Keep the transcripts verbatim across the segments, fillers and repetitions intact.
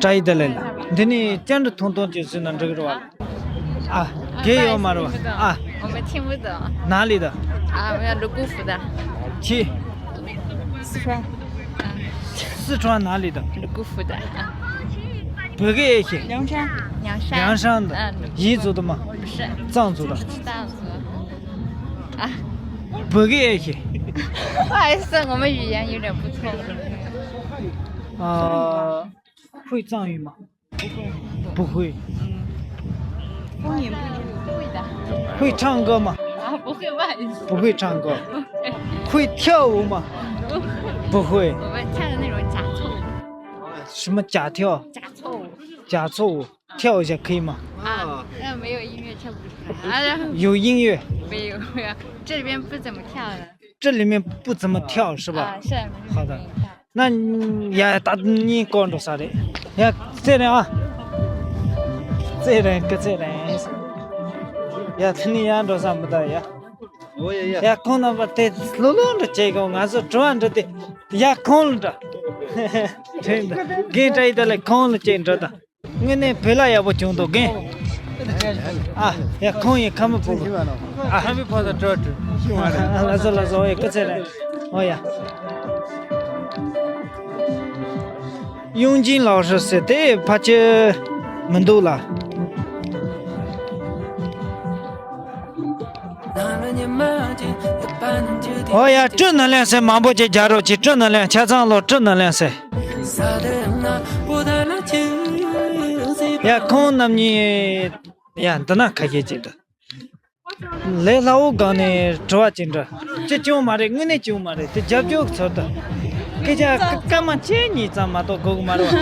བཀྲ་ཤིས་བདེ་ལེགས། འདི་ནི་བཅར་འདྲི་ཐུང་ཐུང་ཅིག་བཟོས་ན་འགྲིག་གི་རེད་བ། ཨ། རྒན་ཡོད་མ་རེད་བ། ཨ། 我们听不懂。 哪里的？ 啊，我们泸沽湖的。 去。 四川。 四川哪里的？ 泸沽湖的。 བོད་སྐད་ཤེས། 凉山。 凉山。 凉山的。嗯。 彝族的吗？ 不是。 藏族的。 藏族。啊。 བོད་སྐད་ཤེས། 不好意思，我们语言有点不通。 啊，会藏语吗？不会。 方言不一样。 会的。 会唱歌吗？ 啊，不会，不好意思。 不会唱歌。会跳舞吗？ 不会。 我们跳的那种假错舞。 什么假跳？ 假错舞。 假错舞，跳一下可以吗？ 啊，那没有音乐跳不出来。啊，有音乐。 没有没有，这里边不怎么跳的。 这里面不怎么跳是吧？ 啊，是。 好的。那你呀，打你讲着啥的？呀，这人啊，这人跟这人，呀，听你讲着啥没得呀？ ཨོ་ཡ་ཡ། 呀，讲那么对，路路的这个，俺是转着的，呀，讲着，真的，跟着一个来讲了，见着的。 དངོས་གནས་བོད་ལྭ་ཡག་པོ་བྱུང་འདུག་རྒན། ཨ། ཡ་ཁོང་ཡི་ཁ་མི་ཕོག་ཨ། ཁ་མི་ཕོག་ད་སྤྲོ་སྤྲོ། ལགས་སོ་ལགས་སོ། ཨོ་ཡ་སྐུ་ཚེ་རིང་། ཨོ་ཡ། 永金老师ཟེར་དེ་ཕལ་ཆེར་མི་འདུག་ལ། ཨོ་ཡ། སྤྲོ་ན་ལེན་ཟེར་མང་པོ་ཅིག་རྒྱག་རོགས་གྱིས། སྤྲོ་ན་ལེན་ཆ་ཚང་ལོ་སྤྲོ་ན་ལེན་ཟེར། ཡ་ཁོང་རྣམ་གཉིས། ཡ་འདི་ན་ཁ་ཤས་ཅིག་འདུག་ལས་སླ་བོ་སྒང་ནས་དྲི་བ་ཅིག་འདྲི། ཅི་བྱུང་མ་རེད། དངོས་གནས་བྱུང་མ་རེད། དེ་རྒྱབ་སྐྱོར་ཚོར་དུ། སྐད་ཆ་སྐར་མ་ཁྱེད་གཉིས་ཙམ་མ་གཏོགས་གོ་གི་མ་རེད་བ།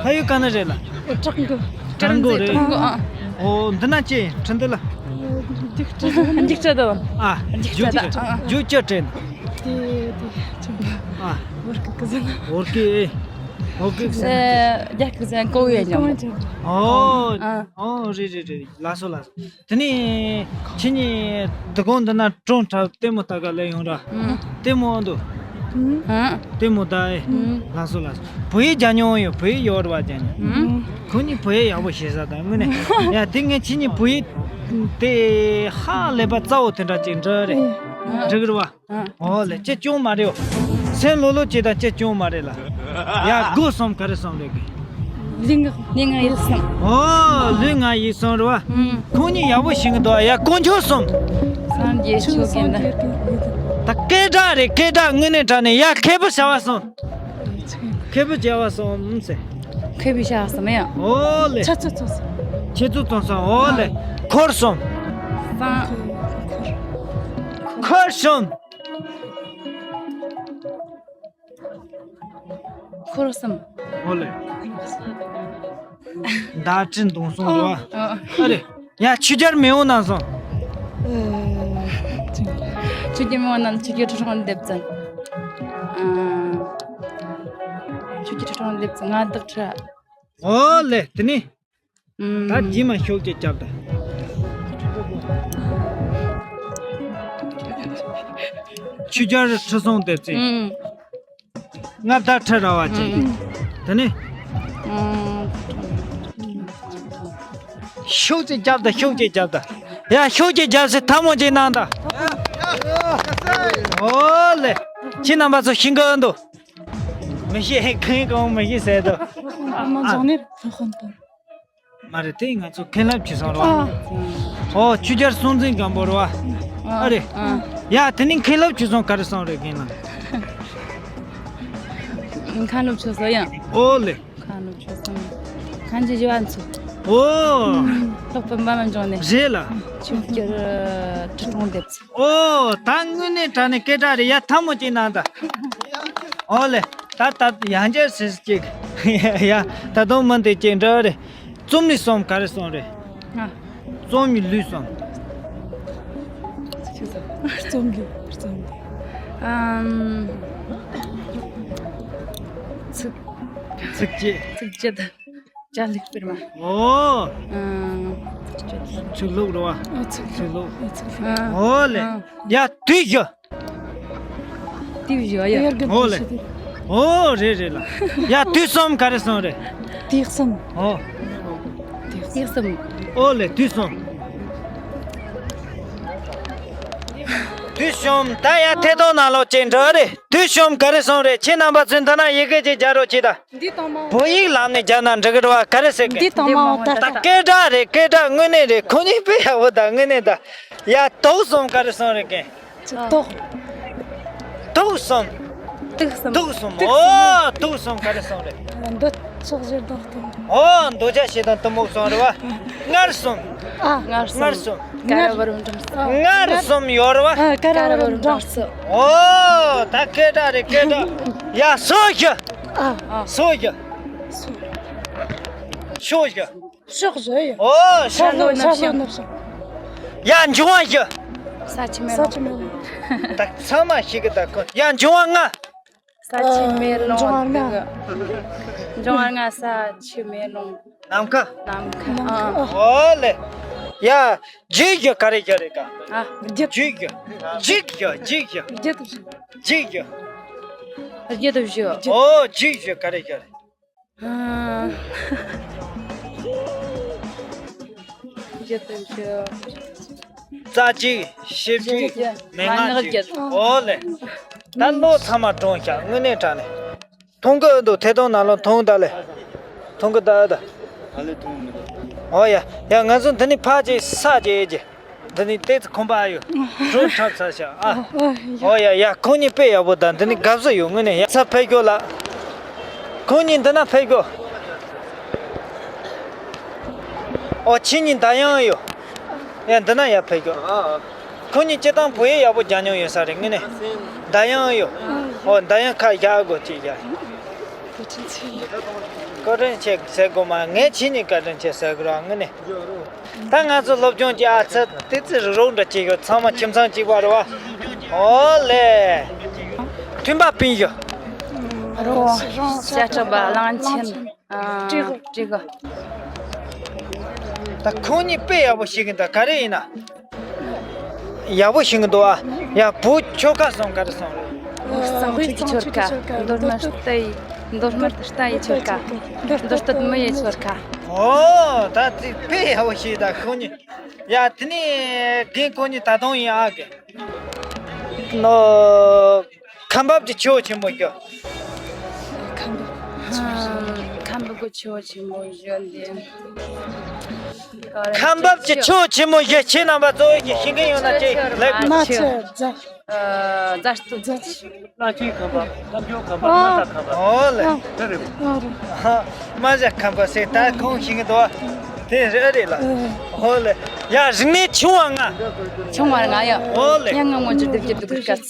ཕ་ཡུལ་ག་ནས་རེད་ལ། 漳州། 漳州་རེད། 漳州་ཨ། ཨོ་འདི་ན་ཅི་ཁྲི་འདི་ལ། རྒྱུག་ཁྲི་རྒྱུག་ཁྲི་དང་། 啊，རྒྱུག་就这个ཁྲི་དང་། 就这这。 དེ་དེ་ཅུང་པ། 啊， བོར་ཀི་ཀི་ཟེར་ན། 我给，我给。 རྒྱ་ཀི་ཟེར་ན་ཀོ་ཡ་ཉམ། 哦啊，哦，རེད་རེད་རེད། ལགས་སོ་ལགས་སོ། དེ་ནས་ཁྱེད་གཉིས་དུ་གོང་འདི་ན་གྲོང་ཁྲབ་ལྟད་མོ་ལྟ་ག་ལས་ཡོང་ར། ལྟད་མོ་འདུག་ལྟད་མོ་ལྟ་ཨེ། ལགས་སོ་ལགས་སོ། བོད་ཡིག་སྦྱང་མྱོང་ཡོད། བོད་ཡིག་ཡོད་རེད་བ་ཀྱང་། ཁོང་གཉིས་བོད་ཡིག་ཡག་པོ་ཤེས་ས་དང་དངོས་གནས། ཡ་དེ་ངས་ཁྱེད་གཉིས་བོད་ཡིག་དེ་ཧ་ལས་པ་རྩ་བོ་དེ་འདྲ་ཅིག་འདྲ་རེད། འགྲིག་རེད་བ། ཨོ་ལེ། ཅི་བྱུང་མ་རེད། སེམས་ལྷོད་ལྷོད་བྱེད་དང་། ཅི་བྱུང་མ་རེད་ལ། ཡ་སྒོ་གསུམ་ག་རེ་གསུམ་རེད་གི། ལུས་ངག་ལུས་ངག་ཡིད་གསུམ། ཨོ་ལུས་ངག་ཡིད་གསུམ་རེད་བ། ཁོང་གཉིས་ཡག་པོ་ཤེས་གི་འདུག་ཡ་དཀོན་མཆོག་གསུམ། སངས་རྒྱས་ཆོས་དགེ་འདུན། ད་སྐད་གྲགས་རེད། སྐད་གྲགས་དངོས་གནས་དྲང་གནས། ཡ་མཁས་པའི་བྱ་བ་གསུམ། མཁས་པའི་བྱ་བ་གསུམ་ཟེར། མཁས་པའི་བྱ་བ་གསུམ་ཡ། ཨོ་ལེ། ཁྱེད་ཚོ་ཚོ་གསུམ། ཁྱེད་ཚོ་ཚོ་གསུམ། ཨོ་ལེ། འཁོར་གསུམ། སངས། འཁོར་གསུམ། འཁོར་གསུམ། ཨོ་ལེ། ཟླ་བཅུ་འདོན་སོང་རེད་བ། ཨ་རེ། ཡ་ཆོས་རྒྱལ་མེས་དབོན་རྣམ་གསུམ། ཆོས་རྒྱལ་མེས་དབོན་རྣམ། ཆོས་རྒྱལ་ཁྲི་སྲོང་ལྡེ་བཙན། ཨ། ཆོས་རྒྱལ་ཁྲི་སྲོང་ལྡེ་བཙན། མངའ་བདག་ཁྲི། ཨོ་ལེ། དེ་ནི། ད་རྗེས་མ་ཤུགས་ཀྱིས་རྒྱབ་དང་། ཆོས་རྒྱལ་ཁྲི་སྲོང་ལྡེ་བཙན། མངའ་བདག་ཁྲི་རལ་པ་ཅན། དེ་ནི། ཤུགས་ཀྱིས་རྒྱབ་དང་། ཤུགས་ཀྱིས་རྒྱབ་དང་། ཡ་ཤུགས་ཀྱིས་རྒྱབ་སེ་ཐལ་མོ་གཅིག་གནང་དང་། ཨོ་ལེ། ཁྱེད་རྣམ་པ་ཚོ་ཤེས་གི་འདུག་མི་ཤེས། གང་གང་མི་ཤེས་ཟེར་དོ། མ་ཟོང་ནེ་ཧོན་ཏོན། མ་རེད། དེ་ང་ཚོ་མཁན་སློབ་ཆོས་སྲུང་རེད་བ། ཨོ་ཆོས་རྒྱལ་སྲོང་བཙན་སྒམ་པོ་རེད་བ། ཨ་རེད། ཡ་དེ་ནི་མཁན་སློབ་ཆོས་སྲུང་ག་རེ་གསུངས་རེད་རྒན་ལགས། མཁན་སློབ་ཆོས་སྲུང་ཡང་། ཨོ་ལེ། མཁན་སློབ་ཆོས་སྲུང་། མཁན་ཆེན་ཞི་བ་འཚོ། ཨོ། ལྷག་པར་འབའ་མི་འབྱུང་གནས། རེད་ལ། ཆོས་རྒྱལ་ཁྲི་སྲོང་ལྡེ་བཙན། ཨོ་ད་དངོས་གནས་དྲང་གནས་སྐད་གྲགས་རེད། ཡ་ཐལ་མོ་གཅིག་གནང་དང་། ཨོ་ལེ། ད་ད་ཡང་བསྐྱར་ཟེར་གཅིག་ཡ་ད་དུང་མི་འདི་གཅིག་འདྲ་རེད། རྩོམ་ལུས་གསུམ་ག་རེ་གསུངས་རེད། ཨ། རྩོམ་ཡི་ལུས་གསུམ། རྩོམ་ལུས། རྩོམ་ལུས། ཨམ། ཚིག་ཚིགས་བཅད། ཚིགས་བཅད། བཅད་ལྷུག་སྤེལ་མ། ཨོ། ཨམ། ཚིགས་ལྷུག་རེད་བ། ཨོ་ཚིགས་ལྷུག་ཚིགས་ལྷུག་ཨོ་ཚིགས་ལྷུག་ཨོ་ལེ། ཨ། ཡ་དུས་བཞི། དུས་བཞི་ཡ། ཨོ་ལེ། ཨོ་རེད་རེད་ལ། ཡ་དུས་གསུམ་ག་རེ་གསུམ་རེད། དུས་གསུམ། ཨོ། དུས་གསུམ། ཨོ་ལེ་དུས་གསུམ། དུས་གསུམ། ད་ཡ་ཐད་གཏོང་ནང་ལོགས་ཅིག་འགྲོ་རེད། དུས་གསུམ་ག་རེ་གསུམ་རེད། ཁྱེད་རྣམ་པ་ཚོས་འདི་ན་ཡི་གེ་ཅིག་སྦྱར་རོགས་གྱིས་ད། འདི་དང་མ། བོད་ཡིག་ལམ་ནས་སྦྱར་ན་འགྲིག་གི་རེད་བ། ག་རེ་ཟེར་གི། འདི་དང་མ་འོ་ད་ད་ལྟ། སྐད་གྲགས་རེད། སྐད་གྲགས་དངོས་གནས་རེད། ཁོ་གཉིས་དཔེ་ཡག་པོ་ད་དངོས་གནས་ད། ཡ་དུག་གསུམ་ག་རེ་གསུམ་རེད་གི། དུག་དུག་གསུམ། དུག་གསུམ། དུག་གསུམ། དུག་གསུམ། ཨོ་དུག་གསུམ་ག་རེ་གསུམ་རེད། འདོད་ཆགས་ཞེ་སྡང་གཏི་མུག་ཨོ་འདོད་ཆགས་ཞེ་སྡང་གཏི་མུག་གསུམ་རེད་བ། མངར་གསུམ། ཨ། མངར་གསུམ། མངར་གསུམ། ཀ་ར་བུ་རམ་འབྲུམ་གསུམ། མངར་གསུམ་ཡོད་རེད་བ། ཨ། ཀ་ར་བུ་རམ་འབྲུམ་གསུམ། ཨོ་ད་སྐད་གྲགས་རེད་སྐད་གྲགས། ཡ་སོ་བཞི། ཨ། སོ་བཞི། སོ་བཞི། ཕྱོགས་བཞི་ཡོད། ཨོ་ཤར་ལྷོ་ནུབ་བྱང་། ཡ་འབྱུང་བ་བཞི། ས་ཆུ་མེ་རླུང་། ས་ཆུ་མེ་རླུང་། ད་ཚང་མ་ཤེས་གི་ད་ཁོ། ཡ་འབྱུང་བ་ལྔ། ས་ཆུ་མེ་རླུང་འབྱུང་བ་ལྔ། འབྱུང་བ་ལྔ། ས་ཆུ་མེ་རླུང་། ནམ་མཁའ། ནམ་མཁའ། ཨོ་ལེ། ཡ་བརྒྱད་བཞི་ག་རེ་བཞི་རེད་ཀ། ཨ། བརྒྱད་བཞི། བརྒྱད་བཞི། བརྒྱད་བཞི། བརྒྱད་བཞི། བརྒྱད་བཞི། ཨོ་བརྒྱད་བཞི་ག་རེ་བཞི་རེད། ཨ། རྩ་གཅིག་ཞིབ་གཅིག་མན་ངག་གཅིག་ཨོ་ལེ། ད་བློ་ཚང་མ་དྲོངས་ཤག་དངོས་གནས་དྲང་ནས། མཐོང་གི་འདུག་ཐད་གཏོང་ནང་ལ་མཐོང་ད་ལེ། མཐོང་གི་ད་ད། ཨོ་ཡ་ཡ་ང་ཚོ་འདི་ནས་ཕར་ཅིག་ས་ཅིག་ཨེ་ཅིག་འདི་ནི་ཏོག་ཙམ་ཁོམ་པ་ཡོད། བྲོ་འཁྲབ་ཚར་ཤག་ཨ། ཨོ་ཡ་ཡ་ཁོང་གཉིས་དཔེ་ཡག་པོ་དང་འདི་ནི་དགའ་བསུ་ཡོད་དངོས་གནས་ཡ། ས་ཕེབས་རྒྱུ་ལ། ཁོང་གཉིས་འདི་ན་ཕེབས་རྒྱུ། ཨོ་ཁྱེད་གཉིས་མདའ་ཡང་ཡོད། ཡ་འདི་ན་ཡ་ཕེབས་རྒྱུ། ཁོང་གཉིས་སྤྱིར་བཏང་བོད་ཡིག་ཡག་པོ་སྦྱང་མྱོང་ཡོད་ས་རེད་དངོས་གནས། མདའ་ཡང་ཡོད། ཨོ་མདའ་ཡང་ཁ་བཞག་དགོས་ཅིག་ཡ། བཀའ་དྲིན་ཆེ་ཟེར་དགོས་མ་ངས་ཁྱེད་གཉིས་བཀའ་དྲིན་ཆེ་ཟེར་དགོས་ར་དངོས་གནས། ད་ང་ཚོ་སློབ་སྦྱོང་གི་ཨ་ཚ་ཏི་ཙི་རུ་རོགས་འདྲ་བྱེད་ཡོད་ཚང་མ་ཁྱིམ་ཚང་གཅིག་པ་རེད་བ། ཨོ་ལེ། མཐུན་པ་སྤུན་ཞུ། རོ། ཤ་ཁྲག་པ་གླང་ཆེན། ཨ། སྤྲེའུ། སྤྲེའུ། ད་ཁོང་གཉིས་དཔེ་ཡག་པོ་ཤེས་གི་འདུག་ག་རེ་ཡིན་ན། ཡག་པོ་ཤེས་གི་འདུག་ཨ། ཡ་བུ་ཆོལ་ཁ་གསུམ་ག་རེ་གསུམ་རེད། གཙང་པོའི་ཆོལ་ཁ། མདོ་སྨད་རྟ་ཡི། མདོ་སྨད་རྟ་ཡི་ཆོལ་ཁ། མདོ་སྟོད་མི་ཡི་ཆོལ་ཁ། ཨོ་ད་དེ་དཔེ་ཡག་པོ་ཤེས་ད་ཁོང་གཉིས། ཡ་དེ་ནས་རྒན་ཁོང་གཉིས་ད་དུང་ཡིན་ཨ་གི། ནོ། ཁམས་བབས་ཀྱི་ཆུ་བོ་ཆེན་པོ་བཞི། ཁམས་བབས། ཁམས་བབས་ཀྱི་ཆུ་བོ་ཆེན་པོ་བཞི་འདི། ཁམས་བབས་ཀྱི་ཆུ་བོ་ཆེན་པོ་བཞི་ཁྱེད་རྣམ་པ་གཙོ་བོ་གི་ཤེས་མཁན་ཡོད་ན་ཅིག་ལེགས། རྨ་ཆུ། རྫ། ཨ། རྫ་སྟོད། རྫ་ཆུ། རྨ་ཆུའི་ཁམས་བབས། རྣམ་རྒྱལ་ཁམས་བབས། རྨ་བྱ་ཁམས་བབས། ཨོ་ལེ། ཨ་རེད། ཨ་རེད། རྨ་བྱ་ཁམས་བབས་ཟེར་ད་ཁོང་ཤེས་ཀྱི་འདུག་དེ་རེད་རེད་ལ། ཨོ་ལེ། ཡ་རིག་གནས་ཆུང་བ་ལྔ། ཆུང་བ་ལྔ་ཡ། ཨོ་ལེ། ཡ་ང་ངོ་ཅི་སྡེབ་སྦྱོར་དུ་གི་སྐད།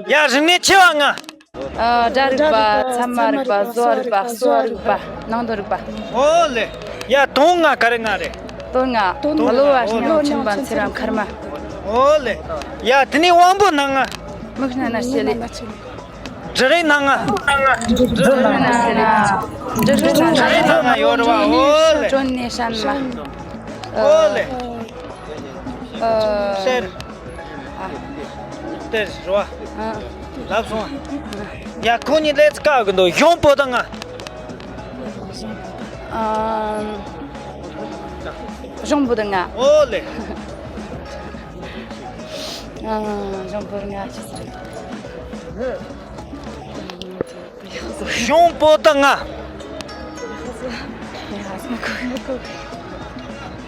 ཡ་རིག་གནས་ཆེ་བ་ལྔ། ཨ། སྒྲ་རིག་པ། ཚད་མ་རིག་པ། བཟོ་རིག་པ། གསོ་རིག་པ། ནང་དོན་རིག་པ། ཨོ་ལེ། ཡ་དོན་ལྔ་ག་རེ་ལྔ་རེད། དོན་ལྔ། དོན་ལྔ། གློ་བ། སྙིང་། མཆིན་པ། མཚེར་བ། མཁལ་མ། ཨོ་ལེ། ཡ་དེ་ནས་དབང་པོ་སྣ་ལྔ། མིག་སྣ་སྣ་ལྕེ་ལུས། འབྲུ་རིགས་སྣ་ལྔ། འབྲུ་རིགས་སྣ་ལྔ། འབྲུ་རིགས་སྣ་ལྔ་ཡོད་རེད་བ། ཨོ་ལེ། ཀྲོན་ནེ་ཧྲན་མ། ཨོ་ལེ། ཨ། གསེར། ཨ། གཏེར་རེད་བ། ཨ། ལབ་སོང་། ཡ་ཁོང་གཉིས་ལས་ཀ་གི་འདུག་གཞུང་པོ་ཏི་ལྔ། ཨ། གཞུང་པོ་ཏི་ལྔ། ཨོ་ལེ། ཨ། གཞུང་པོ་ཏི་ལྔ་ཅི་ཟེར། གཞུང་པོ་ཏི་ལྔ།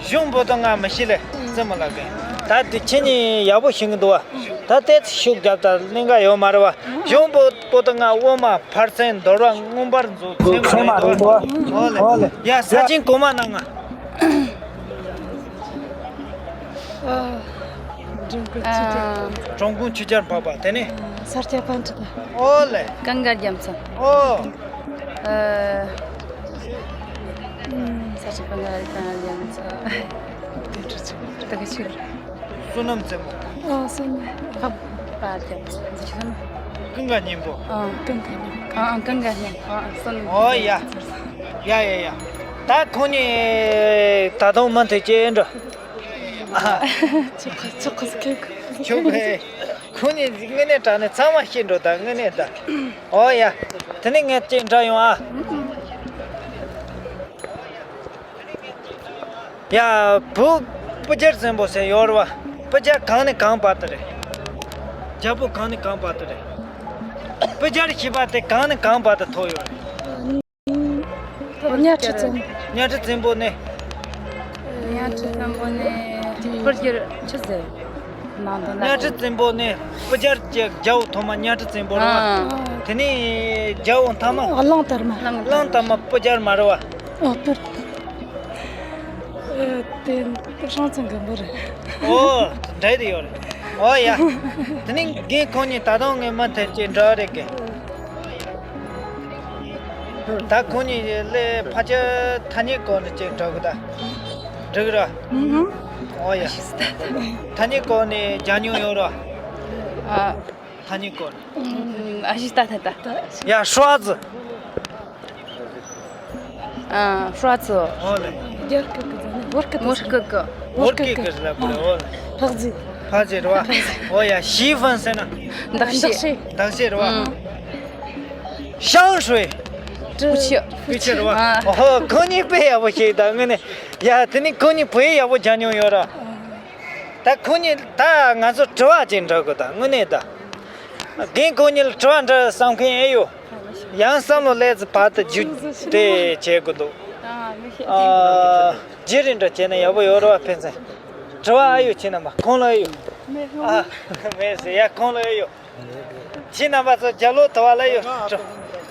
གཞུང་པོ་ཏི་ལྔ་མི་ཤེས་ལེ། རྩེད་མོ་ལ་གན། ད་དེ་ཁྱེད་གཉིས་ཡག་པོ་ཤེས་ཀྱི་འདུག་བ། ད་ལྟའི་ཤུགས་རྒྱབ་ད་གླིང་ག་ཡོད་མ་རེད་བ། གཞུང་པོ་པོ་ཏི་ལྔ། དབུ་མ། ཕར་ཚན། དོར་བ། མངོན་པར་མཛོད། ཚད་མ་རེད་འདུག་བ། ཨོ་ལེ། ཡ་ས་ཆེན་གོང་མ་སྣ་ལྔ། ཨ། འབྲོང་ཁུང་ཆུ་རྐྱལ། ཨ། འབྲོང་ཁུང་ཆུ་རྐྱལ་འཕགས་པ། དེ་ནས། ས་སྐྱ་པཎ་ཆེན། ཨོ་ལེ། ཀུན་དགའ་རྒྱལ་མཚན། ཨོ། ཨ། ས་སྐྱ་པཎ་ཆེན། ཀུན་དགའ་རྒྱལ་མཚན། དེ་ག་ཆུ། བསོད་ནམས་རྩེ་མོ། ཨ། བསོད་ནམས། འཕགས་པ་རྒྱལ་མཚན། ཀུན་དགའ་སྙིང་པོ། ཨ། ཀུན་དགའ་སྙིང་པོ། ཨ། ཨ། ཀུན་དགའ་སྙིང་པོ། ཨ། བསོད་ནམས། ཨོ་ཡ། ཡ་ཡ་ཡ། ད་ཁོང་གཉིས་ད་དུང་མུ་མཐུད་ཅིག་འགྲོ། ཨ། ཆོག་གི་ཆོག་གི་ཆོག་གི། ཁོང་གཉིས་དངོས་གནས་དྲང་གནས་ཚང་མ་ཤེས་འགྲོ་ད་དངོས་གནས་ད། ཨོ་ཡ། དེ་ནས་ངས་ཅིག་འདྲི་ཡོང་ཨ། ཡ། བུ་སྤུ་རྒྱལ་བཙན་པོ་ཟེར་ཡོད་རེད་བ། སྤུ་རྒྱལ་གང་ནས་གང་བར་དུ་རེད། རྒྱལ་པོ་གང་ནས་གང་བར་དུ་རེད། སྤུ་རྒྱལ་ཞེས་པ་དེ་གང་ནས་གང་བར་དུ་ཐོགས་ཡོད་རེད། གཉའ་ཁྲི་བཙན། གཉའ་ཁྲི་བཙན་པོ་ནས། གཉའ་ཁྲི་བཙན་པོ་ནས་སྤུ་རྒྱལ་ཆི་ཟེར། ནང་དུ་ན། གཉའ་ཁྲི་བཙན་པོ་ནས་སྤུ་རྒྱལ་གྱི་རྒྱལ་པོ་ཐོག་མ་གཉའ་ཁྲི་བཙན་པོ་རེད་བ། ཨ། དེ་ནས་རྒྱལ་པོ་མཐའ་མ། གླང་དར་མ། གླང་དར་མ་སྤུ་རྒྱལ་མ་རེད་བ། ཨ་སྤུ། ཨ་དེ་སྲོང་བཙན་སྒམ་པོ་རེད། ཨོ། འདྲ་དེ་ཡོད་རེད། ཨོ་ཡ། དེ་ནས་རྒན་ཁོང་གཉིས་ད་དུང་ངས་མུ་མཐུད་ཀྱི་འདྲི་བ་རེད་གི། ད་ཁོང་གཉིས་ལས་ཕལ་ཆེར་ཐ་སྙད་སྐོར་ནས་ཅིག་འདྲི་གི་ད། འགྲིག་ར། ཨུ་ཧུམ། ཨོ་ཡ། ཐ་སྙད་སྐོར་ནས་རྒྱག་མྱོང་ཡོད་ར། ཨ། ཐ་སྙད་སྐོར་ནས། ཨ་ཞིག་ད་ད་ད། ཡ་ཧྲོ་ཙི། ཨ་ཧྲོ་ཙི། ཨོ་ལེ། རྒྱ་སྐད་ཀྱི་ཟེར་ནས་བོད་སྐད་དུ་བོད་ཟེར་ན། སྐད་ཀྱི། བོད་སྐད་ཀྱི་ཟེར་ལ་བོད་ཨོ་ལེ། ཕག་རྫི། ཕག་རྫི་རེད་བ། ཨོ་ཡ་ཞི་ཧྥན་ཟེར་ན། འདག་ཤེ། འདག་ཤེ་རེད་བ། ཨང་། ཤང་ཧྲུའེ། ཀུ་ཆུ། ཀུ་ཆུ་རེད་བ། ཨ། ཨོ་ཁོང་གཉིས་དཔེ་ཡག་པོ་ཤེས་ད་དངོས་གནས། ཡ་དེ་ནི་ཁོང་གཉིས་བོད་ཡིག་ཡག་པོ་སྦྱང་མྱོང་ཡོད་ར། ད་ཁོང་གཉིས་ད་ང་ཚོ་དྲི་བ་ཅིག་འདྲི་དགོས་ད་དངོས་གནས་ད། རྒན་ཁོང་གཉིས་ལ་དྲི་བ་འདྲི་བསམ་མཁན་ཨེ་ཡོད། ཡང་བསམ་བློ་སླེབས་ཚེ་བར་དུ་བརྒྱུད་དེ་བྱེད་དགོས་འདུག་ཨ་རྗེས་རིང་འདྲ་བྱས་ན་ཡག་པོ་ཡོད་རེད་བ་ཕན་ཚུན། དྲི་བ་ཨ་ཡོད་ཁྱེད་རྣམ་པ་ཁོང་ལ་ཨེ་ཡོད། ཨ་མེད་ཟེར་ཡ་ཁོང་ལ་ཨེ་ཡོད། ཁྱེད་རྣམ་པ་ཚོ་རྒྱབ་ལོགས་དུ་བ་ལ་ཡོད།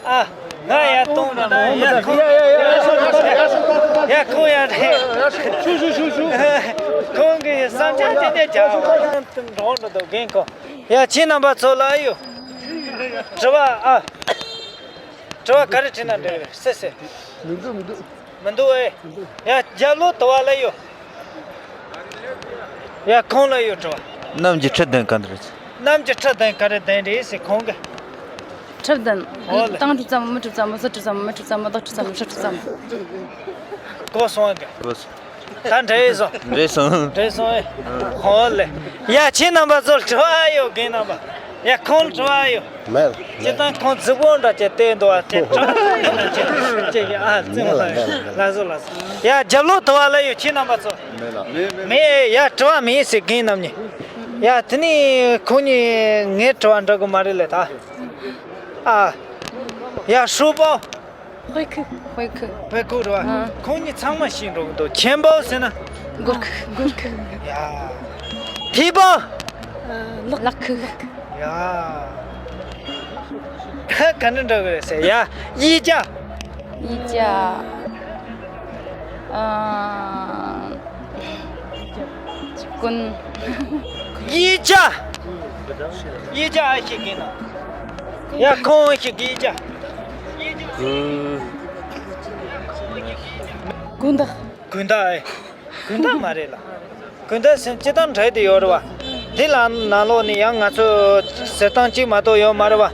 ཨ་ང་ཡ་གཏོང་ར་ན་ཡ་ཁོང་ཡ་ཁོང་ཡ་རེད། ཁོང་གི་བསམ་འཆར་དེ་འདྲ་རྒྱག་འགྲོ་འགྲོ་འདུག་རྒན་ཁོང་ཡ་ཁྱེད་རྣམ་པ་ཚོ་ལ་ཨེ་ཡོད། དྲི་བ་ཨ། དྲི་བ་ག་རེ་དྲིས་ན་འགྲིག་རེད་སེ་སེ། མི་འདུག་མི་འདུག་མི་འདུག་ཨེ། ཡ་རྒྱབ་ལོགས་དུ་བ་ལ་ཡོད། ཡ་ཁོང་ལ་ཡོད་དྲི་བ། གནམ་གྱི་ཁྲི་ལྡན་ག་འདྲ་རེད། གནམ་གྱི་ཁྲི་ལྡན་ག་རེ་ལྡན་རེད་ཟེར་ཁོང་གི། ཁྲི་ལྡན། ཨོ་ལེ། སྟེང་གྲུབ་ཙམ་མོ་དམུ་གྲུབ་ཙམ་མོ་ཟུར་གྲུབ་ཙམ་མོ་སྨད་གྲུབ་ཙམ་མོ་ལྷོ་གྲུབ་ཙམ་མོ། གོ་སོང་གི། གོ་སོང་། ད་འདྲ་ཡིན་སོང་། འདྲ་སོང་། འདྲ་སོང་ཨེ། ཨོ་ལེ། ཡ་ཁྱེད་རྣམ་པ་ཚོར་དྲི་བ་ཡོད་རྒན་རྣམ་པ། ཡ་ཁོང་དྲི་བ་ཡོད། མེད། སྤྱིར་བཏང་ཁོང་རྫིག་པོ་འདྲ་བྱས་བལྟས་འདུག་བ་དེ་དྲི་བ་ཡིན་ན་ཅེས་ཅེས་ཀྱི་ཨ་རྩིང་ལ་ཡོད། ལགས་སོ་ལགས་སོ། ཡ་རྒྱབ་ལོགས་དུ་བ་ལ་ཡོད་ཁྱེད་རྣམ་པ་ཚོ། མེད་ལ། མེད་མེད། མེད་ཡ་དྲི་བ་མེད་ཟེར་རྒན་རྣམ་གཉིས། ཡ་དེ་ནི་ཁོང་གཉིས་ངའི་དྲི་བ་འདྲི་དགོས་མ་རེད་ལེ་ད། ཨ། ཡ་ཧྲུའུ་པའོ། དཔེ་ཁུག་དཔེ་ཁུག་དཔེ་ཁུག་རེད་བ། ཨ། ཁོང་གཉིས་ཚང་མ་ཤེས་འགྲོ་གི་འདུག་ཆེན་པོ་ཟེར་ན། སྒོར་ཁུག་སྒོར་ཁུག་ཡ། ཐིགས་པ། ལག་ཁུག་ཡ། ག་ག་འདྲ་འདྲ་གི་རེད་ཟེར་ཡ། གཡས་ལྕགས། གཡས་ལྕགས། ཨ། ཀུན། གཡས་ལྕགས། གཡས་ལྕགས་ཨ་ཞིག་གིན་ན། ཡ་ཁོང་ཨ་ཞིག་གི་གཡས་ལྕགས། ཀུན། ཀུན་བརྟགས། ཀུན་བརྟགས་ཨེ། ཀུན་བརྟགས་མ་རེད་ལ། ཀུན་བརྟགས་སེམས་སྤྱི་དང་འདྲ་དེ་ཡོད་རེད་བ། འདི་ལ་ནང་ལོགས་ནས་ཡང་ང་ཚོ་ཟེར་སྟངས་གཅིག་མ་གཏོགས་ཡོད་མ་རེད་བ།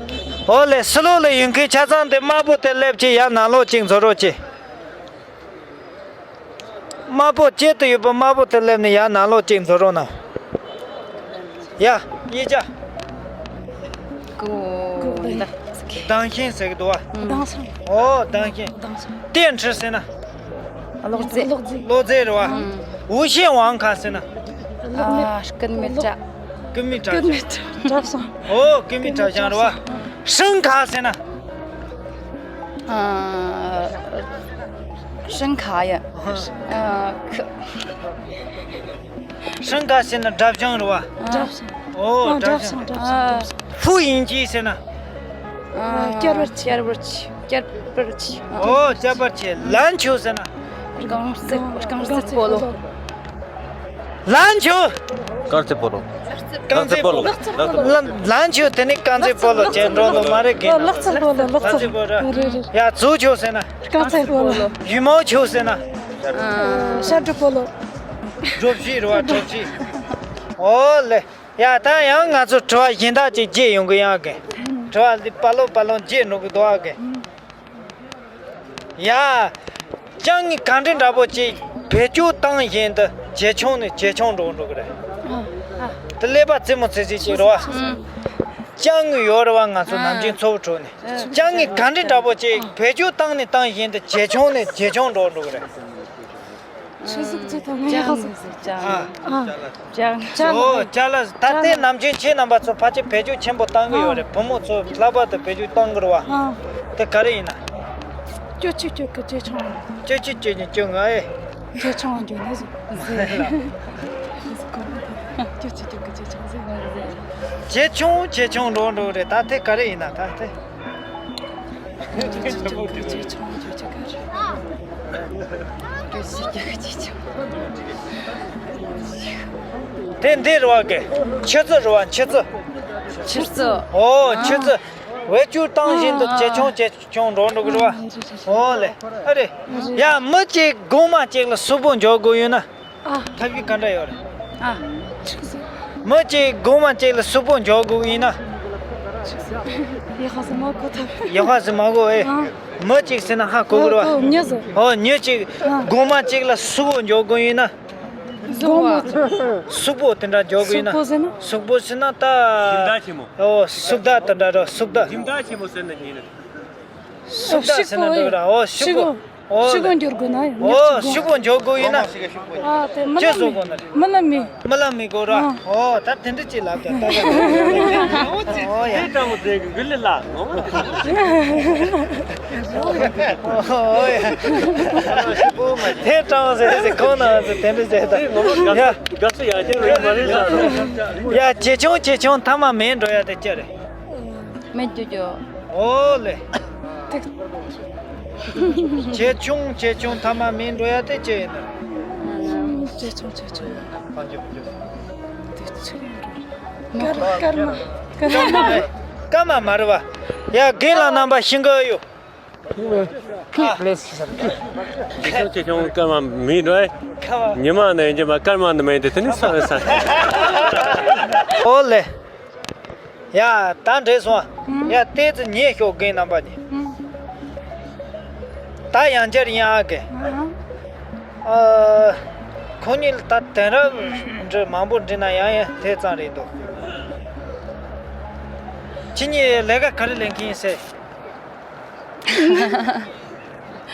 འོ་ལེ་སི་ལོ་ལ་ཡོད་མཁན་ཆ་ཚང་དེ་དམར་པོ་དེ་སླེབས་ཀྱི་ཡ་ནང་ལོགས་གཅིག་འཛུལ་རོགས་གྱིས། དམར་པོ་དཀྱིལ་དུ་ཡོད་པ་དམར་པོ་དེ་སླེབས་ནས་ཡར་ནང་ལོགས་གཅིག་འཛུལ་རོགས་གནང་། ཡ། གཡས་ལྕགས། ཀུ། ཀུ། སྡང་ཞེན་ཟེར་གི་འདུག་བ། སྡང་ཞེན། ཨོ་སྡང་ཞེན། སྡང་ཞེན། ཏེ་ཁྲི་ཟེར་ན། གློག་རྫས། གློག་རྫས་རེད་བ། ཨུམ། ཝུ་ཤེ་ཝང་ཁ་ཟེར་ན། ཨ། སྐུད་མེད་སྐྲ། སྐུད་མེད་སྐྲ། སྐུད་མེད་སྐྲ། གྲབ་ཤང་། ཨོ་སྐུད་མེད་གྲབ་ཤང་རེད་བ། ཧྲིན་ཁ་ཟེར་ན། ཨ། ཧྲིན་ཁ་ཡ། ཨ། ཁ། ཧྲིན་ཁ་ཟེར་ན་གྲབ་ཤང་རེད་བ། གྲབ་ཤང་། ཨོ་ཨ། གྲབ་གྲབ་ཤང་། ཤང་། གྲབ་ཤང་། ཨ། ཧྥུ་ཡིན་ཅི་ཟེར་ན། ཨ། བསྐྱར་བར་བྱེད། བསྐྱར་བར་བྱེད། བསྐྱར་བར་བྱེད། ཨོ་བསྐྱར་བར་བྱེད། ལན་ཆོད་ཟེར་ན། རྐང་རྩེད། རྐང་རྩེད་སྤོ་ལོ། ལན་ཆོད། རྐང་རྩེད་སྤོ་ལོ། རྐང་རྩེད་སྤོ་ལོ། ལན་ཆོད་དེ་ནི་རྐང་རྩེད་སྤོ་ལོ་བྱེད་འགྲོ་ལོ་མ་རེད་གི། ལག་རྩེད་སྤོ་ལོ། ལག་རྩེད་སྤོ་ལོ། རེད་རེད། ཡ་ཛུའུ་ཆོས་ཟེར་ན། རྐང་རྩེད་སྤོ་ལོ། ཡུ་མའོ་ཆོས་ཟེར་ན། ཨ། ཤ་འབྲུ་སྤོ་ལོ། གྲོ་བཞི་རེད་བ་གྲོ་བཞི། ཨོ་ལེ། ཡ་ད་ཡང་ང་ཚོ་དྲི་བ་གཞན་དག་ཅིག་བརྗེད་ཡོང་གི་ཡང་གི། དྲི་བ་འདི་པ་ལོ་པ་ལོ་བརྗེད་འགྲོ་གི་འདུག་ཨ་གི། ཡ། ཅང་གི་ག་འདྲ་འདྲ་པོ་ཅིག་བེད་སྤྱོད་བཏང་བཞིན་དུ་ཇེ་ཆུང་ནས་ཇེ་ཆུང་འགྲོ་འགྲོ་གི་རེད། ཨ། ཨ། ཀླད་པ་རྩེད་མོ་རྩེ་རྩེད་ཅིག་རེད་བ། ཅང་ངུ་ཡོད་རེད་བ། ང་ཚོ་ནམ་རྒྱུན་ཚོ་བོ་ཁྲོད་ནས་ཅང་ངུ་ག་འདྲ་འདྲ་པོ་ཅིག་བེད་སྤྱོད་བཏང་ནས་བཏང་བཞིན་དུ་ཇེ་ཆུང་ནས་ཇེ་ཆུང་འགྲོ་འགྲོ་གི་རེད། ཆུ་ཟིག་ཅི་ཐོག་ངས་ཧ་ཟིག་ཅང་ཨ། ཅང་ཅང་ཨོ་ཅ་ལག་ད་ལྟའི་ནམ་རྒྱུན་ཁྱེད་རྣམ་པ་ཚོ་ཕལ་ཆེར་བེད་སྤྱོད་ཆེན་པོ་བཏང་གི་ཡོད་རེད། བུ་མོ་ཚོ་ལྷག་པར་དུ་བེད་སྤྱོད་བཏང་གི་རེད་བ། དེ་ག་རེ་ཡིན་ན། ཅོ་ཅི་ཅོ་གི་ཇེ་ཆུང་། ཅོ་ཅི་ཅོ་ནི་ཅོ་ང་ཨེ། ཇེ་ཆུང་འགྱོ་ནི་ཟིག་ཟེར། ཅོ་ཅི་ཅོ་གི་ཇེ་ཆུང་ཟེར་ང་ཟེར། ཇེ་ཆུང་ཇེ་ཆུང་འགྲོ་འགྲོ་རེད། ད་དེ་ག་རེ་ཡིན་ན་ད་དེ། དེ་འདི་རེད་བ་གི། ཆུ་ཚོད་རེད་བ། ཆུ་ཚོད། ཆུ་ཚོད། ཨོ་ཆུ་ཚོད། བེད་སྤྱོད་བཏང་བཞིན་དུ་ཇེ་ཆུང་ཇེ་ཆུང་འགྲོ་འགྲོ་གི་རེད་བ། ཨོ་ལེ། ཨ་རེ། ཡ་མི་གཅིག་དགོང་མོ་གཅིག་ལ་གཟུགས་པོ་འགྱོ་དགོས་ཡོད་ན། ཨ། ཐབས་ཤེས་ག་འདྲ་ཡོད་རེད། ཨ། མི་གཅིག་དགོང་མོ་གཅིག་ལ་གཟུགས་པོ་འགྱོ་དགོས་ཡིན་ན། ཡག་པ་ཟིག་མ་གོ་ཐབས། ཡག་པ་ཟིག་མ་གོ་ཨེ། ཨ། མི་གཅིག་ཟེར་ན་ཧ་གོ་གི་རེད་བ། ཨོ་མྱི་ཟིག་ཨོ་མྱི་གཅིག་ཨ། དགོང་མོ་གཅིག་ལ་གཟུགས་པོ་འགྱོ་དགོས་ཡིན་ན། དགོང་མོ། གཟུགས་པོ་དེ་འདྲ་འགྱོ་དགོས་ཡིན་ན། གཟུགས་པོ་ཟེར་ན། གཟུགས་པོ་ཟེར་ན་ད། སྦྱིན་བདག་ཆེན་མོ། ཨོ་གཟུགས་བདག་དེ་འདྲ་རེད། གཟུགས་བདག་སྦྱིན་བདག་ཆེན་མོ་ཟེར་ན་ཉིན། གཟུགས་བདག་ཟེར་ན་འགྲིག་ར། ཨོ་ཤུག་པོ། ཤུག་པོ། ཨོ་ཤུག་པོ་འགྱུར་དགོས་ན་ཡང་ཨོ་ཤུག་པོ་འགྱུར་དགོས་ཡིན་ན། ཨ་དེ་མི་ལ་མི། མི་ལ་མི། མི་ལ་མི་དགོས་ར། ཨ། ཨོ་ད་དེ་འདྲ་ཅིག་ལབ་ཀྱང་ད་ད། ཨོ་ཡ། དེ་ལྟ་བུ་དེ་གི་འགུལ་ལ། ཨོ་ཡ། དེ་ཀྲང་ཟེར་ཟེར་ཁོང་ན་ཟེར་དེ་འདྲ་ཟེར་ད། ཡ། དགའ་བསུ་ཡག་ཅན་རེད་མ་རེད་ལ། ཡ་ཇེ་ཆུང་ཇེ་ཆུང་ཐ་མ་མེད་འགྲོ་ཡ་དེ་ཅི་རེད། མེད་རྒྱུ་རྒྱུ། ཨོ་ལེ། ཇེ་ཆུང་ཇེ་ཆུང་ཐ་མ་མེད་འགྲོ་ཡ་དེ་ཅི་ཡིན་ན། ཇེ་ཆུང་ཇེ་ཆུང་། དེ་ཆུང་འགྲོ། སྐར་མ་སྐར་མ་སྐར་མ། སྐར་མ་མ་རེད་བ། ཡ་རྒན་ལགས་རྣམ་པ་ཤེས་ཀྱི་ཡོད། ཇེ་ཆུང་ཇེ་ཆུང་སྐར་མ་མེད་འགྲོ། ཉི་མ་ནས་ཉི་མ་སྐར་མ་ནས་མེད་དེ་དེ་ནི་ས་རེད་ས། ཨོ་ལེ། ཡ་ད་འདྲེས་སོང་། ཡ་ལྟས་ཙི་ཉེ་ཤོག་རྒན་རྣམ་པ་གཉིས། ད་ཡང་བསྐྱར་ཡིན་ཨ་གི། ཨ། ཁོ་གཉིས་ལ་ད་དེང་རབས་འདྲ་མང་པོ་འདྲི་ན་ཡང་ཡང་དེ་ཙམ་རེད་འདུག་ཁྱེད་གཉིས་ལས་ཀ་ག་རེ་ལས་མཁན་ཡིན་ཟེར།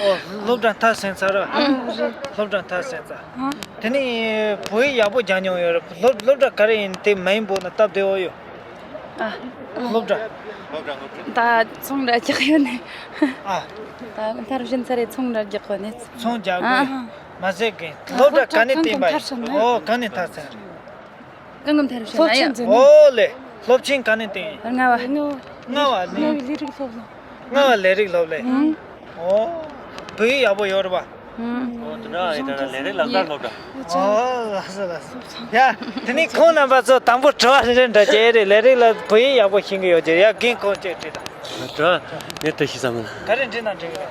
ཨོ་སློབ་གྲྭ་མཐར་ཕྱིན་ཚར་ར། སློབ་གྲྭ་མཐར་ཕྱིན་ཚར། དེ་ནས་བོད་ཡིག་ཡག་པོ་སྦྱང་མྱོང་ཡོད་རེད། སློབ་སློབ་གྲྭ་ག་རེ་ཡིན་དེ་མིང་འབོད་ན་སྟབས་བདེ་བོ་ཡོད། ཨ། སློབ་གྲྭ། ད་ཚོང་ར་རྒྱག་ཡོད་ནས། ཨ། ད་མཐར་ཕྱིན་ཚར་རེད། ཚོང་ར་རྒྱག་གོ་ནས། ཚོང་རྒྱག་གོ་ཨ། མ་ཟད་གི་སློབ་གྲྭ་ག་ནས་བསྟན་པ་ཡིན། ཨོ་ག་ནས་མཐར་ཕྱིན། གང་གི་མཐར་ཕྱིན་ན་ཡ། ཨོ་ལེ། སློབ་ཆེན་ག་ནས་བསྟན་ཡིན། ལྔ་བ། ལྔ་བ་ནས། ལྔ་བ་ལས་རིགས་སློབ་གླིང་། ལྔ་བ་ལས་རིགས་སློབ་གླིང་། ཨོ། བོད་ཡིག་ཡག་པོ་ཡོད་རེད་པ། ཨོ་དེ་འདྲ་ཡིན་ན་ལས་རིགས་ལག་བསྟར་སློབ་གྲྭ། ཨོ་ལགས་སོ་ལགས་སོ། ཡ། དེ་ནས་ཁོང་རྣམ་པ་ཚོ་དང་པོ་དྲི་བ་རེ་རེ་འདྲ་བྱས་རེད། ལས་རིགས་ལ་བོད་ཡིག་ཡག་པོ་ཤེས་ཀྱི་ཡོད་ཀྱི་ཡ། རྒན་ཁོང་ཅིག་དྲིས་དང་། དྲི་བ་ངས་དྲི་ཤེས་ས་མིན། ག་རེ་འདྲི་ན་འདྲི་གི་རེད།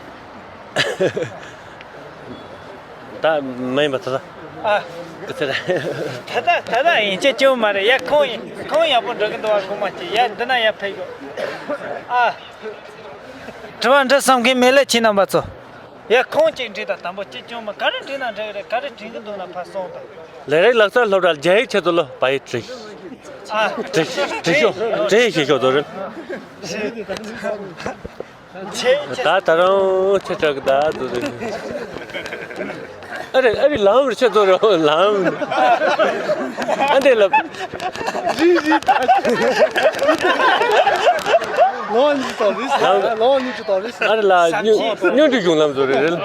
ད་མ་ཡིན་པ་ད་ད། ཨ། ཀི་ཚེ་རེད། ད་ད་ད་ད་ཡིན་གཅིག་རྐྱང་མ་རེད་ཡ། ཁོང་ཡིན་ཁོང་ཡག་པོ་འགྲོ་གི་འདུག་བ། ཁོང་མ་གཅིག་ཡ་འདི་ན་ཡ་ཕེབས་ཡོད། ཨ། དྲི་བ་འདྲི་བསམ་མཁན་མེད་ལེ་ཁྱེད་རྣམ་པ་ཚོ། ཡ་ཁོང་གཅིག་འདྲི་དང་། དང་པོ་གཅིག་རྐྱང་མ་ག་རེ་འདྲི་ན་འགྲིག་གི་རེད། ག་རེ་དྲན་གི་འདུག་ན་ཕར་གསུངས་དང་། ལས་རིགས་ལག་རྩལ་སློབ་གྲྭར་རྒྱ་ཡིག་ཆེད་དུ་ལོ་བ་ཡིག་བྲིས། ཨ། བྲིས་བྲིས་ཤོག་བྲིས་ཤེས་ཤོག་དོ་རེད། ད་ད་རང་ཁྱེད་ཅག་གི་ད་དུ་རེད། ཨ་རེ་ཨ་རེ་ལམ་རེ་ཆེ་ཚོ་རེད་ལམ། ཨ་འདྲེ་ལབ། ལོ་གཉིས་ཙམ་རེད། ལོ་གཉིས་ཙམ་རེད། ཨ་རེ་ལ་སྨྱོ་སྨྱོ་འདྲེ་གཞུང་ལམ་ཚོ་རེད་རེད།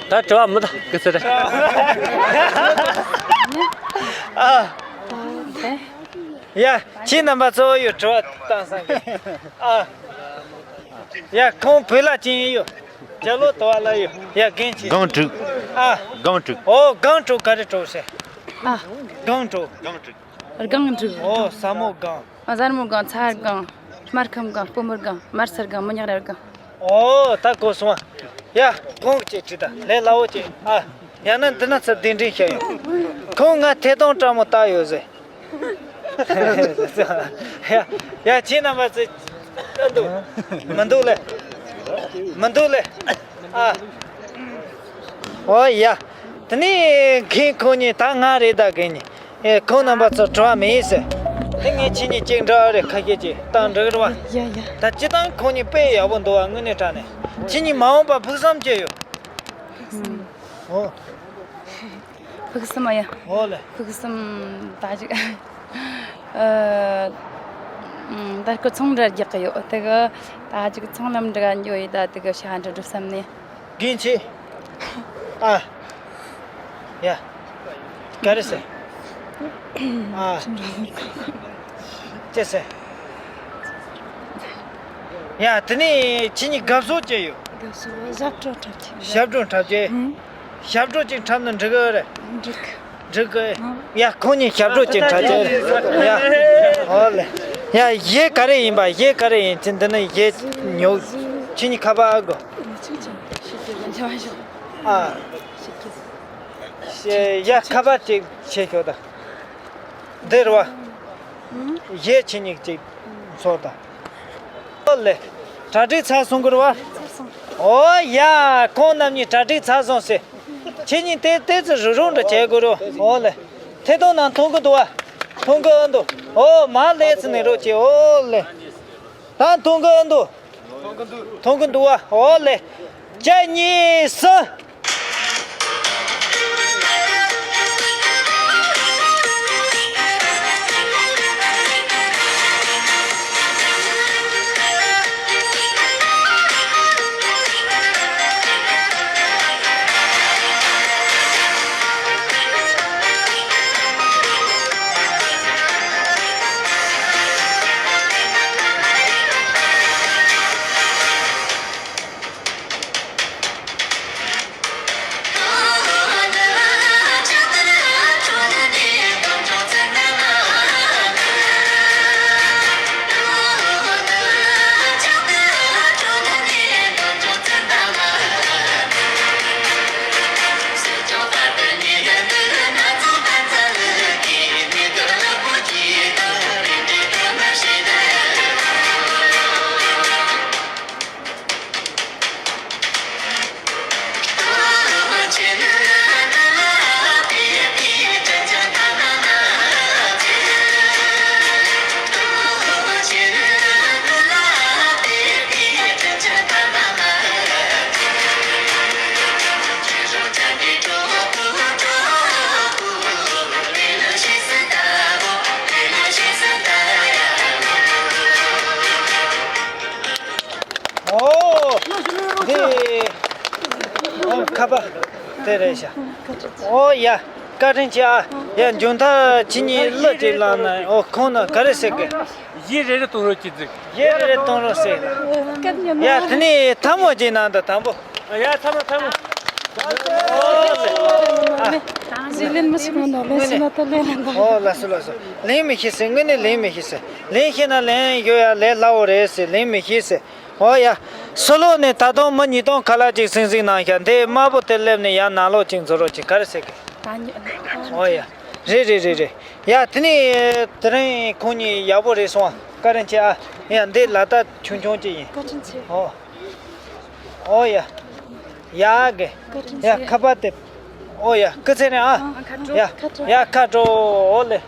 ད་དྲི་བ་མི་ད་གི་ཟེར། ཨ། ཡ། ཁྱེད་རྣམ་པ་ཚོ་ཡོད་དྲི་བ་བཏང་སང་གི། ཨ། ཡ་ཁོང་བོད་ལ་ཅན་ཡོད། རྒྱ་ལོ་དོ་བ་ལ་ཡོད། ཡ་རྒན་ཅི། སྒང་དྲུག་ཨ། སྒང་དྲུག་ཨོ་སྒང་དྲུག་ག་རེ་དྲུག་ཟེར། ཨ། སྒང་དྲུག་སྒང་དྲུག་སྒང་དྲུག་ཨོ་ཟལ་མོ་སྒང་། ཨ་ཟལ་མོ་སྒང་། ཚ་སྒང་། སྨར་ཁམས་སྒང་། སྤོ་མོ་སྒང་། དམར་སེར་སྒང་། མི་ཉག་རལ་སྒང་། ཨོ་ད་གོ་སོང་། ཡ་ཁོང་གཅིག་དྲིས་དང་ལས་སླ་བོ་གཅིག་ཨ། ཡང་ན་འདི་ན་ཚུར་གདན་འདྲེན་བྱས་ཡོང་། ཁོང་ང་ཐད་གཏོང་སྤྲང་མོ་བཏགས་ཡོད་ཟེར། ཡ་ཡ་ཁྱེད་རྣམ་པ་ཚོས་ལྟ་འདུག་མི་འདུག་ལེ། མི་འདུག་ལེ། ཨ། ཨོ་ཡ། དེ་ནས་རྒན་ཁོང་གཉིས་ད་ང་རེད། ད་རྒན་གཉིས་ཨེ་ཁོང་རྣམ་པ་ཚོ་དྲི་བ་མེད་ཟེར། དེ་ངས་ཁྱེད་གཉིས་གཅིག་འདྲི་བ་རེད། ཁ་ཤས་ཀྱིས་བཏང་འགྲིག་རེད་བ། ཡ་ཡ། ད་སྤྱིར་བཏང་ཁོང་གཉིས་དཔེ་ཡག་པོ་འདུག་བ། དངོས་གནས་དྲང་གནས། ཁྱེད་གཉིས་མ་འོངས་པ་ཕུགས་བསམ་ཅི་ཡོད། ཨོ། ཕུགས་བསམ་ཡ། ཨོ་ལེ། ཕུགས་བསམ་ད་ཅིག་ཨ། ད་སྐུ་ཚོང་འདྲ་རྒྱག་གི་ཡོད། དེ་གི་ད་ཅིག་ཚོང་ལམ་འདྲ་འགྱོ་ཡི། ད་དེ་གི་ཤ་འདྲ་སྒྲུབ་བསམ་ནས། རྒན་ཆེ། ཨ། ཡ། ག་རེ་ཟེར། ཨ། ཅི་ཟེར། ཡ། དེ་ནས་ཁྱེད་གཉིས་དགའ་ཕྱོགས་ཅི་ཡོད། དགའ་ཕྱོགས་ཞབས་བྲོ་འཁྲབ་ཀྱི། ཞབས་བྲོ་འཁྲབ་ཀྱི། ཨང་། ཞབས་བྲོ་ཅིག་འཁྲབ་ན་འགྲིག་གི་རེད། འགྲིག་འགྲིག་གི། ཡ། ཁོང་གཉིས་ཞབས་བྲོ་ཅིག་འཁྲབ་ཀྱི་རེད། ཡ། ཨོ་ལེ། ཡ། གཞས་ག་རེ་ཡིན་པ། གཞས་ག་རེ་ཡིན། ཅི་འདི་ནི་གཞས་ཉོ། ཁྱེད་གཉིས་ཁ་པར་ཨ་དགོས། ཨ། ཡ། ཁ་པར་ཅིག་བྱེད་ཤོག་ད། འདིར་བ། གཞས་ཁྱེད་གཉིས་ཅིག་ཚོར་དང་། ཨོ་ལེ། གྲ་སྒྲིག་ཚར་སོང་གི་རེད་བ། ཨོ་ཡ། ཁོང་རྣམ་གཉིས་གྲ་སྒྲིག་ཚར་སོང་ཟེར། ཁྱེད་གཉིས་དེ་དེ་ཚོ་རུ་རུང་འདྲ་བྱེད་དགོས་རེད། ཨོ་ལེ། ཐད་གཏོང་ནང་མཐོང་གི་འདུག་བ། མཐོང་གི་འདུག་ཨོ་མ་ལས་ཚེ་ནས་རོགས་བྱེད། ཨོ་ལེ། ད་མཐོང་གི་འདུག་མཐོང་གི་འདུག་བ། ཨོ་ལེ། གཅིག་གཉིས་གསུམ། ཨོ། འདི། ཨོ། ཁ་པར། དེ་རེད་ཤག་ཨོ་ཡ། བཀའ་དྲིན་ཆེ་ཨ། ཡ། མཇུག་མཐར་ཁྱེད་གཉིས་གླུ་ཅིག་བླངས་ན། ཨོ། ཁོང་ན་ག་རེ་ཟེར་གི། གཞས་རེ་རེ་གཏོང་རོགས་གྱིས་ཟིག་གཞས་རེ་རེ་གཏོང་རོགས་ཟེར། ཡ། དེ་ནས་ཐལ་མོ་ཅིག་གནང་དང་། དང་པོ། ཡ། ཐལ་མོ་ཐལ་མོ། ཨོ་ལེ། ཨ། ཟི་ལིན་མི་སུ་ནོ་ལེ་སུ་ན་ཏོ་ལེ་ལེ་ན། ཨོ། ལགས་སོ་ལགས་སོ། ལེན་མི་ཤེས་ཟེར། དངོས་གནས་ལེན་མི་ཤེས་ཟེར། ལེན་ཤེས་ན་ལེན་ཡོད་ཡ། ལས་སླ་བོ་རེད་ཟེར། ལེན་མི་ཤེས་ཟེར། ཨོ་ཡ། སོ་ལོ་ནས་ད་དུང་མི་ཉིས་སྟོང་ཁ་ལག་ཅིག་སིང་སིང་གནང་ཤག་འདི་དམར་པོ་དེ་སླེབས་ནས་ཡར་ནང་ལོགས་ཅིག་འཛུལ་རོགས་གྱིས། ག་རེ་ཟེར་གི། ཨོ་ཡ། རེད་རེད་རེད་རེད། ཡ། དེ་ནས་དེ་རིང་ཁོང་གཉིས་ཡག་པོ་རེད་སོང་ཨ། བཀའ་དྲིན་ཆེ་ཨ། ཡ། འདི་ལག་རྟགས་ཆུང་ཆུང་ཅིག་ཡིན། བཀའ་དྲིན་ཆེ། ཨོ། ཨོ་ཡ། ཡ་གི། བཀའ་དྲིན་ཡ། ཆེ། ཁ་པར་དེ། ཨོ་ཡ། སྐུ་ཚེ་རིང་ཨ། ཨ། ཁ་དྲོ། ཡ། ཁ་དྲོ། ཡ། ཁ་དྲོ། ཨོ་ལེ།